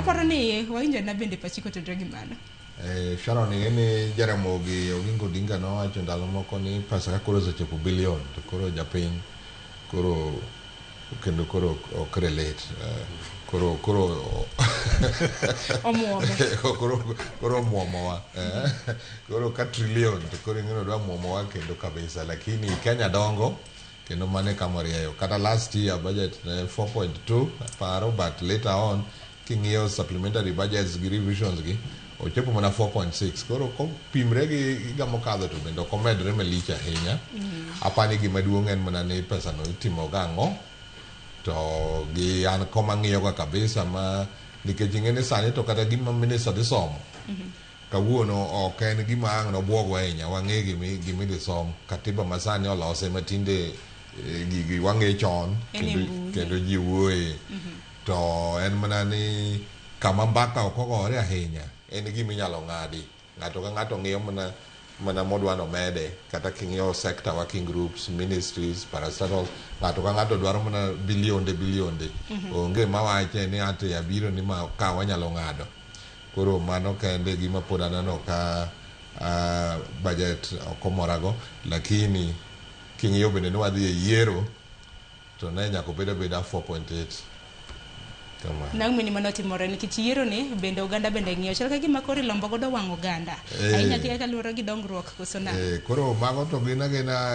Aparo ni wawinjo na bende pachi kotenore gi mano. Sharon, ing'e ni Jaramogi Oginga Odinga nowacho ndalo moko ni pesa ka koro osechopo billion to koro japiny koro kendo koro ok relate. Koro Omuome. Koro omuomowa. Koro ka trillion to koro ing'e ni odwa muomowa kendo kabisa. Lakini Kenya dongo kendo mano e kama orieyo. Kata last year budget ne 4.2 aparo, but later on king'iyo supplementary budgets gi revisions gi ochopo mana 4.6. Koro kopimre gi higa mokadho to bende ok omedre malich ahinya. Apani gima duong' en mana ni pesa no itimo gang'o to gi an koma ng'iyo ga kabisa ma nikech ing'e ni sani to kata gima minister dhi somo kawuono ok en gima ang' nobuogwa ahinya. Wang'e gima idhi som. Katiba ma sani olose matinde gigi wang'e chon kendo ji wuoye. To en mana ni kama mbaka ok ogore ahinya en gima inyalo ng'adi. Ng'ato ka ng'ato ng'iyo mana modwa nomede. Kata king'iyo sector working groups, ministries, parastatals, ng'ato ka ng'ato dwaro mana bilionde bilionde. Onge mawache ni ati abiro ni ma ka wanyalo ng'ado. Koro mano kende gima pod aneno ka budget ok omorago. Lakini king'iyo bende ni wadhi e yiero to ne nyaka obed abeda 4.8. Kamano. Nang'o ni mano otimore nikech yiero ni bende oganda bende ng'iyo chal ka gima koro ilombo godo wang' oganda. Ahinya kaluwore gi dongruok koso nang'o? Koro mago to gin agina.